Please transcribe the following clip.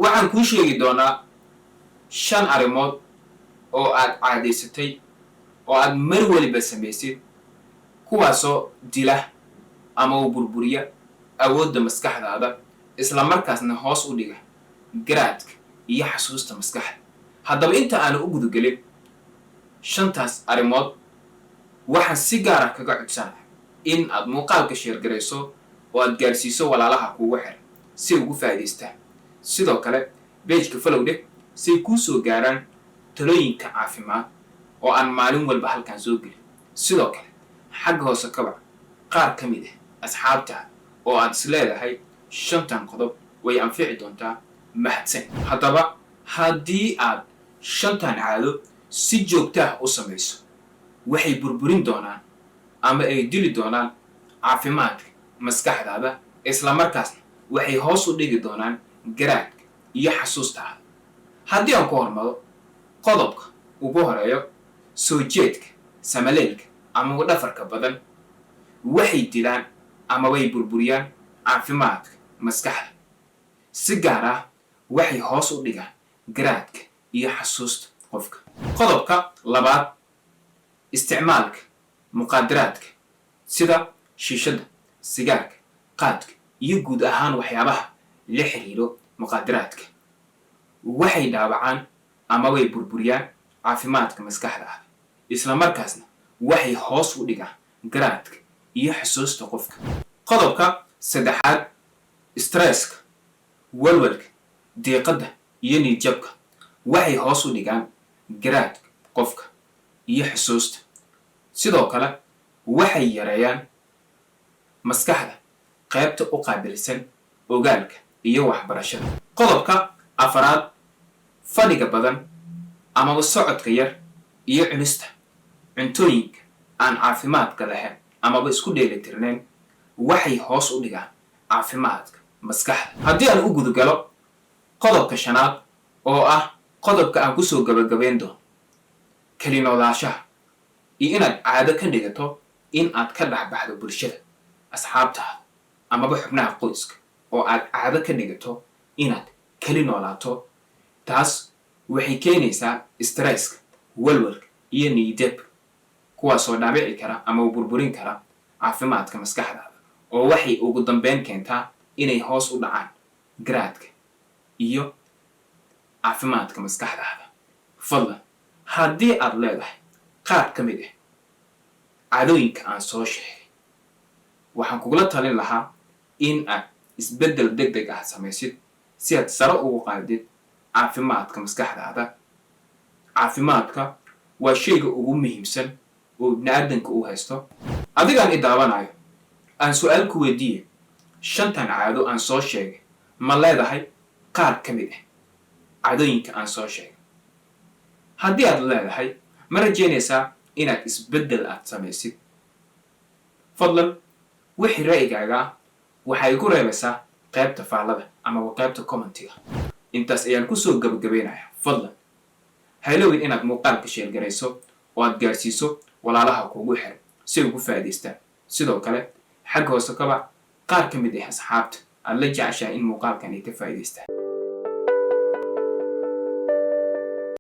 Waxaan kuu sheegi doonaa shan arrimood oo aad caadaysatay oo aad mar waliba samaysid, kuwaasoo dila ama u burburiya awoodda maskaxdaada, isla markaasna hoos u dhiga garaadka iyo xasuusta maskaxda. Haddaba, inta aanu u gudagelin shantaas arrimood, waxaan si gaara kaga codsanaya in aad muuqaalka share garayso oo aad gaarsiiso walaalaha kuugu xiran si ugu faa'iidaystaan. Sidoo kale page-ka follow dheh si ay kuu soo gaaraan talooyinka caafimaad oo aan maalin walba halkan soo gelin. Sidoo kale xagga hoose kabac qaar ka mid ah asxaabta oo aad is leedahay shantan qodob way anfici doontaa. Mahadsan. Haddaba, haddii aad shantan caado si joogtaah u samayso, waxay burburin doonaan ama ay dili doonaan caafimaadka maskaxdaada, isla markaasna waxay hoos u dhigi doonaan garaadka iyo xasuustaada. Haddii aan ku hormado qodobka ugu horeeyo, soo jeedka samaleelka ama dhafarka badan waxay dilaan ama way burburiyaan caafimaadka maskaxda. Si gaar ah waxay hoos u dhigaan garaadka iyo xasuusta qofka. Qodobka labaad, isticmaalka muqaadaraadka sida shiishadda, sigaarka, qaadka iyo guud ahaan waxyaabaha la xiriiro muqaadaraadka waxay dhaawacaan ama way burburiyaan caafimaadka maskaxda ah, isla markaasna waxay hoos u dhigaan garaadka iyo xusuusta qofka. Qodobka saddexaad, stresska, walwalka, diiqadda iyo niyadjabka waxay hoos u dhigaan garaadka qofka iyo xusuusta. Sidoo kale waxay yareeyaan maskaxda qaybta u qaabilsan ogaalka iyo waxbarashada. Qodobka afaraad, fadhiga badan amaba socodka yar iyo cunista cuntooyinka aan caafimaadka lahayn amaba isku dheelitirnayn waxay hoos u dhigaan caafimaadka maskaxda. Haddii aan u gudagalo qodobka shanaad, oo ah qodobka aan kusoo gabagabayn doono, kelinoolaashaha iyo inaad caado ka dhigato in aad ka dhex baxdo bulshada, asxaabtaada amaba xubnaha qoyska, oo aad caado ka dhigato inaad keli noolaato, taas waxay keenaysaa stresska, walwalka iyo niyadjabka, kuwaasoo dhaabici kara ama burburin kara caafimaadka maskaxdaada, oo waxay ugu dambeyn keentaa inay hoos u dhacaan garaadka iyo caafimaadka maskaxdaada. Fadlan, haddii aad leedahay qaar ka mid ah caadooyinka aan soo sheegay, waxaan kugula talin lahaa in aad isbeddel deg deg ah samaysid si aad sare ugu qaadid caafimaadka maskaxdaada. Caafimaadka waa shayga ugu muhiimsan oo ibni aadanka uu haysto. Adigaan i daawanayo, aan su-aal ku weydiiye: shantan caado aan soo sheegay, ma leedahay qaar ka mid ah caadooyinka aan soo sheegay? Haddii aad leedahay, ma rajaynaysaa inaad isbeddel aad samaysid? Fadlan, wixii ra'yigaaga ah waxay igu reebaysaa qaybta faallada amaba qaybta commentiga. Intaas ayaan kusoo gabagabaynayaa. Fadlan ha iloowin inaad muuqaalka share garayso oo aad gaarsiiso walaalaha kuugu xiran si ay ugu faa'iidaystaan. Sidoo kale xagga hoose kaba qaar ka mid ah asxaabta aad la jeceshahay in muuqaalkan ay ka faa'iidaystaan.